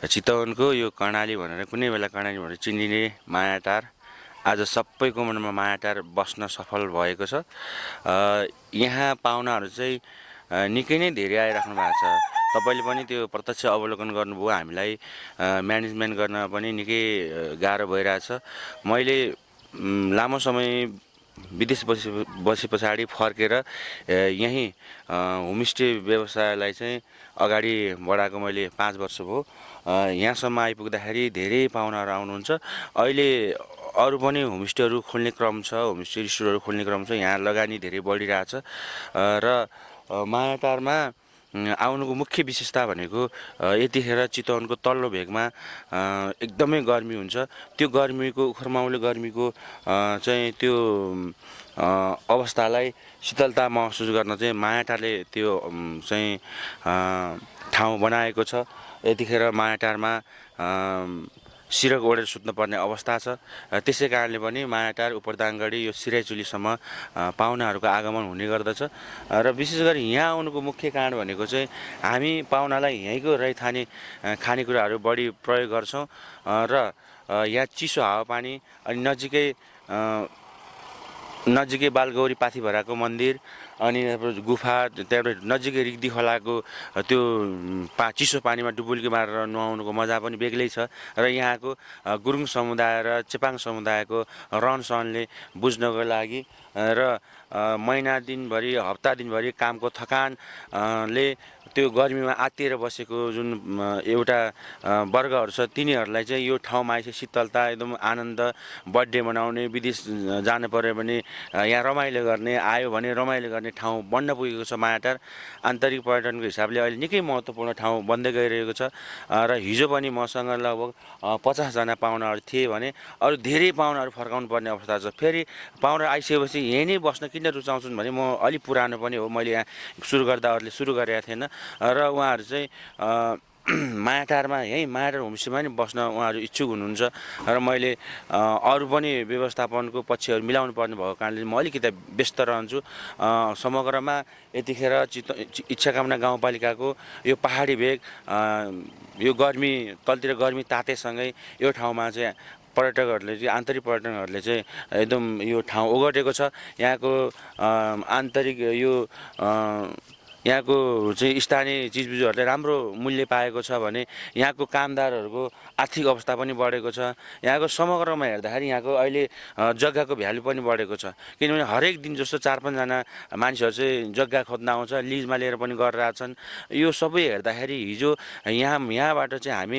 चितवनको यो कर्णाली भनेर कुनै बेला कर्णाली भनेर चिनिने मायाटार आज सबैको मनमा मायाटार बस्न सफल भएको छ। यहाँ पाहुनाहरू चाहिँ निकै नै धेरै आइराख्नु भएको छ। तपाईँले पनि त्यो प्रत्यक्ष अवलोकन गर्नुभयो। हामीलाई म्यानेजमेन्ट गर्न पनि निकै गाह्रो भइरहेछ। मैले लामो समय विदेश बसे पछाडि फर्केर यहीँ होमस्टे व्यवसायलाई चाहिँ अगाडि बढाएको मैले 5 वर्ष भयो। यहाँसम्म आइपुग्दाखेरि धेरै पाहुनाहरू आउनुहुन्छ। अहिले अरू पनि होमस्टेहरू खोल्ने क्रम छ, होमस्टे रिसोर्टहरू खोल्ने क्रम छ। यहाँ लगानी धेरै बढिरहेछ र मायाटारमा आउनुको मुख्य विशेषता भनेको यतिखेर चितवनको तल्लो भेगमा एकदमै गर्मी हुन्छ। त्यो गर्मीको उखरमाउले गर्मीको चाहिँ त्यो अवस्थालाई शीतलता महसुस गर्न चाहिँ मायाटारले त्यो चाहिँ ठाउँ बनाएको छ। यतिखेर मायाटारमा सिरक ओढेर सुत्नुपर्ने अवस्था छ। त्यसै कारणले पनि मायाटार उपरदाङगढी यो सिराइचुलीसम्म पाहुनाहरूको आगमन हुने गर्दछ। र विशेष गरी यहाँ आउनुको मुख्य कारण भनेको चाहिँ हामी पाहुनालाई यहीँको रैथाने खानेकुराहरू बढी प्रयोग गर्छौँ र यहाँ चिसो हावापानी अनि नजिकै बालगौरी पाथिभराको मन्दिर अनि गुफा, त्यहाँबाट नजिकै रिग्दी खोलाको त्यो चिसो पानीमा डुबुल्की मारेर नुहाउनुको मजा पनि बेग्लै छ। र यहाँको गुरुङ समुदाय र चेपाङ समुदायको रहनसहनले बुझ्नको लागि र महिना दिनभरि हप्ता दिनभरि कामको थकानले त्यो गर्मीमा आत्तिएर बसेको जुन एउटा वर्गहरू छ तिनीहरूलाई चाहिँ यो ठाउँमा आएपछि शीतलता, एकदम आनन्द, बर्थडे मनाउने, विदेश जानु पर्यो भने यहाँ रमाइलो गर्ने, आयो भने रमाइलो गर्ने ठाउँ बन्न पुगेको छ मायाटार। आन्तरिक पर्यटनको हिसाबले अहिले निकै महत्त्वपूर्ण ठाउँ बन्दै गइरहेको छ। र हिजो पनि मसँग लगभग 50 जना पाहुनाहरू थिए भने अरू धेरै पाहुनाहरू फर्काउनु पर्ने अवस्था छ। फेरि पाहुना आइसकेपछि यहीँ नै बस्न किन रुचाउँछन् भने म अलि पुरानो पनि हो, मैले यहाँ सुरु गर्दा अरूले सुरु गरेका थिएन र उहाँहरू चाहिँ मायाटारमा यहीँ मायाटार होमस्टेमा नि बस्न उहाँहरू इच्छुक हुनुहुन्छ। र मैले अरू पनि व्यवस्थापनको पक्षहरू मिलाउनु पर्ने भएको कारणले म अलिकति व्यस्त रहन्छु। समग्रमा यतिखेर इच्छाकामना गाउँपालिकाको यो पहाडी भेग यो गर्मी तलतिर गर्मी तातेसँगै यो ठाउँमा चाहिँ पर्यटकहरूले चाहिँ आन्तरिक पर्यटकहरूले चाहिँ एकदम यो ठाउँ ओगटेको छ। यहाँको आन्तरिक यो यहाँको चाहिँ स्थानीय चिजबिजहरूले राम्रो मूल्य पाएको छ भने यहाँको कामदारहरूको आर्थिक अवस्था पनि बढेको छ। यहाँको समग्रमा हेर्दाखेरि यहाँको अहिले जग्गाको भ्यालु पनि बढेको छ। किनभने हरेक दिन जस्तो 4-5 जना मानिसहरू चाहिँ जग्गा खोज्न आउँछ, लिजमा लिएर पनि गरिरहेछन्। यो सबै हेर्दाखेरि हिजो यहाँबाट चाहिँ हामी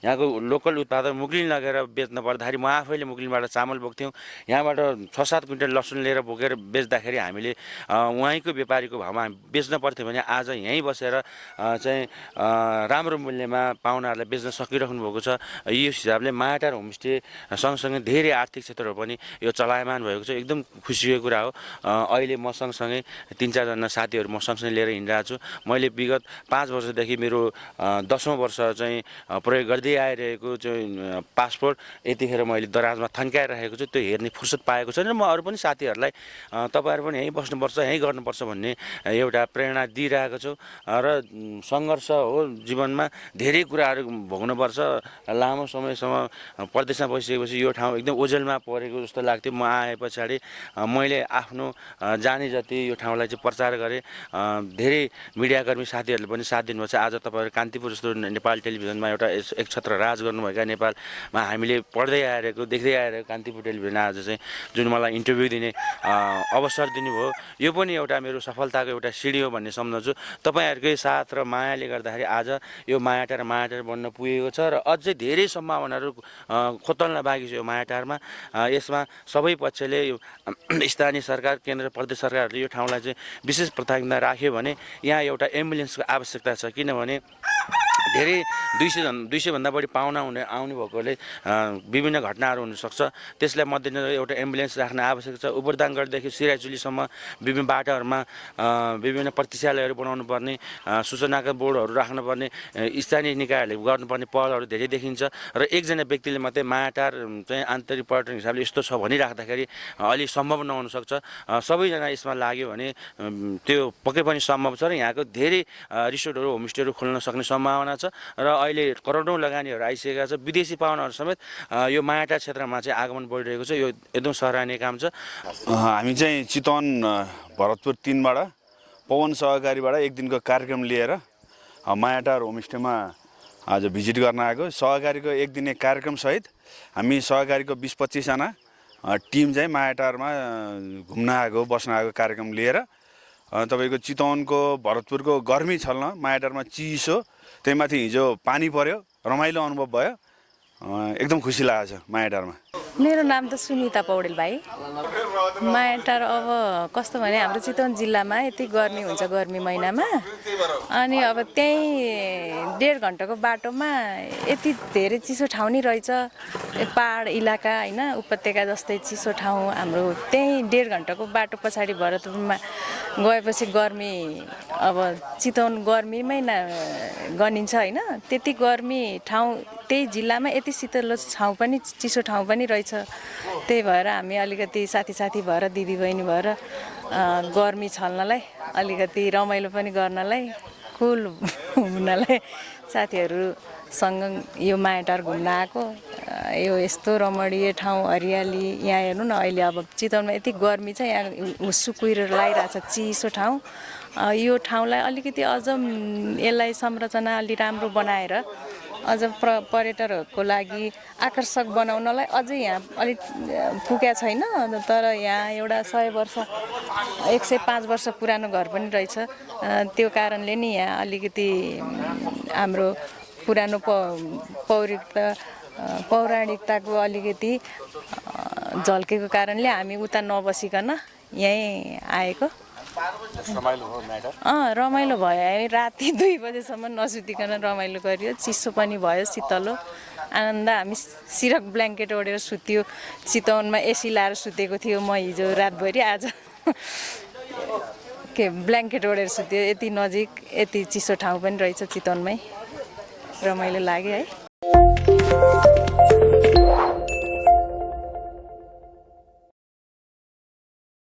यहाँको लोकल उत्पादन मुगलिन लगेर बेच्न पर्दाखेरि म आफैले मुगलिनबाट चामल बोक्थ्यौँ। यहाँबाट 6-7 क्विन्टल लसुन लिएर बोकेर बेच्दाखेरि हामीले उहाँको व्यापारीको भावमा बेच्न पर्थ्यो भने आज यहीँ बसेर चाहिँ राम्रो मूल्यमा पाहुनाहरूलाई बेच्न सकिराख्नु भएको छ। यो हिसाबले मायाटार होमस्टे सँगसँगै धेरै आर्थिक क्षेत्रहरू पनि यो चलायमान भएको छ। एकदम खुसीको कुरा हो। अहिले म सँगसँगै 3-4 जना साथीहरू म सँगसँगै लिएर हिँडिरहेको छु। मैले विगत 5 वर्षदेखि मेरो 10औं वर्ष चाहिँ प्रयोग गर्दै आइरहेको चाहिँ पासपोर्ट यतिखेर मैले दराजमा थन्काइरहेको छु। त्यो हेर्ने फुर्सद पाएको छैन। म अरू पनि साथीहरूलाई तपाईँहरू पनि यहीँ बस्नुपर्छ, यहीँ गर्नुपर्छ भन्ने एउटा प्रेरणा दिइरहेको छु। र सङ्घर्ष हो जीवनमा, धेरै कुराहरू भोग्नुपर्छ। लामो समयसम्म परदेशमा बसिसकेपछि यो ठाउँ एकदम ओझेलमा परेको जस्तो लाग्थ्यो। म आए पछाडि मैले आफ्नो जाने जति यो ठाउँलाई चाहिँ प्रचार गरेँ। धेरै मिडियाकर्मी साथीहरूले पनि साथ दिनुभएको छ। आज तपाईँहरू कान्तिपुर जस्तो नेपाल टेलिभिजनमा एउटा एक छत्र राज गर्नुभएका नेपालमा हामीले पढ्दै आइरहेको देख्दै आइरहेको कान्तिपुर टेलिभिजन आज चाहिँ जुन मलाई इन्टरभ्यू दिने अवसर दिनुभयो, यो पनि एउटा मेरो सफलताको एउटा सिडी हो भन्ने सम्झन्छु। तपाईँहरूकै साथ र मायाले गर्दाखेरि आज यो मायाटार बन्न पुगेको छ र अझै धेरै सम्भावनाहरू खोतल्न बाँकी छ यो मायाटारमा। यसमा सबै पक्षले यो स्थानीय सरकार, केन्द्र, प्रदेश सरकारहरूले यो ठाउँलाई चाहिँ विशेष प्राथमिकता राख्यो भने यहाँ एउटा एम्बुलेन्सको आवश्यकता छ। किनभने धेरै 200 भन्दा बढी पाहुना आउने भएकोले विभिन्न घटनाहरू हुनसक्छ। त्यसलाई मध्यनजर एउटा एम्बुलेन्स राख्न आवश्यक छ। उपरदाङगढदेखि सिराइचुलीसम्म विभिन्न बाटाहरूमा विभिन्न प्रतीक्षालयहरू बनाउनु पर्ने, सूचनाका बोर्डहरू राख्नुपर्ने, स्थानीय निकायहरूले गर्नुपर्ने पहलहरू धेरै देखिन्छ। र एकजना व्यक्तिले मात्रै मायाटार चाहिँ आन्तरिक पर्यटन हिसाबले यस्तो छ भनिराख्दाखेरि अलि सम्भव नहुन सक्छ। सबैजना यसमा लाग्यो भने त्यो पक्कै पनि सम्भव छ र यहाँको धेरै रिसोर्टहरू, होमस्टेहरू खोल्न सक्ने सम्भावना छ। छ र अहिले करोडौँ लगानीहरू आइसकेका छ। विदेशी पाहुनाहरू समेत यो मायाटार क्षेत्रमा चाहिँ आगमन बढिरहेको छ। यो एकदम सराहनीय काम छ। हामी चाहिँ चितवन भरतपुर 3 बाट पवन सहकारीबाट एक दिनको कार्यक्रम लिएर मायाटार होमस्टेमा आज भिजिट गर्न आएको। सहकारीको एक दिने कार्यक्रम सहित हामी सहकारीको 20-25 जना टिम चाहिँ मायाटारमा घुम्न आएको, बस्न आएको कार्यक्रम लिएर। तपाईको चितवनको भरतपुरको गर्मी छल्न मायाटारमा चिसो, त्यहीमाथि हिजो पानी पर्यो, रमाइलो अनुभव भयो। एकदम खुसी लागेको छ मायाटारमा। मेरो नाम त सुनिता पौडेल भाइ। मायाटार अब कस्तो भने हाम्रो चितवन जिल्लामा यति गर्मी हुन्छ गर्मी महिनामा, अनि अब त्यही 1.5 घन्टाको बाटोमा यति धेरै चिसो ठाउँ नि रहेछ। पहाड इलाका होइन, उपत्यका जस्तै चिसो ठाउँ हाम्रो। त्यही 1.5 घन्टाको बाटो पछाडि भरतपुरमा गएपछि गर्मी, अब चितवन गर्मीमै गनिन्छ होइन। त्यति गर्मी ठाउँ त्यही जिल्लामा यति शीतल ठाउँ पनि, चिसो ठाउँ पनि रहेछ। त्यही भएर हामी अलिकति साथी भएर, दिदीबहिनी भएर गर्मी छल्नलाई, अलिकति रमाइलो पनि गर्नलाई, कुल हुनलाई साथीहरूसँग यो मायाटार घुम्न आएको। यो यस्तो रमणीय ठाउँ, हरियाली। यहाँ हेर्नु न, अहिले अब चितवनमा यति गर्मी छ, यहाँ हुस्सु कुहिरो लागिरहेछ, चिसो ठाउँ। यो ठाउँलाई अलिकति अझ यसलाई संरचना अलि राम्रो बनाएर अझ पर्यटकहरूको लागि आकर्षक बनाउनलाई अझै यहाँ अलिक पुगेको छैन। तर यहाँ एउटा 100 वर्ष 105 वर्ष पुरानो घर पनि रहेछ। त्यो कारणले नि यहाँ अलिकति हाम्रो पुरानो पौराणिकताको अलिकति झल्केको कारणले हामी उता नबसिकन यहीँ आएको। रमाइलो भयो। राति 2 बजेसम्म नसुतिकन रमाइलो गरियो। चिसो पनि भयो, शीतलो आनन्द। हामी सिरक ब्ल्याङ्केट ओढेर सुत्यो। चितवनमा एसी लाएर सुतेको थियो म हिजो रातभरि। आज ब्ल्याङ्केट ओढेर सुत्यो। यति नजिक, यति चिसो ठाउँ पनि रहेछ चितवनमै। रमाइलो लाग्यो है।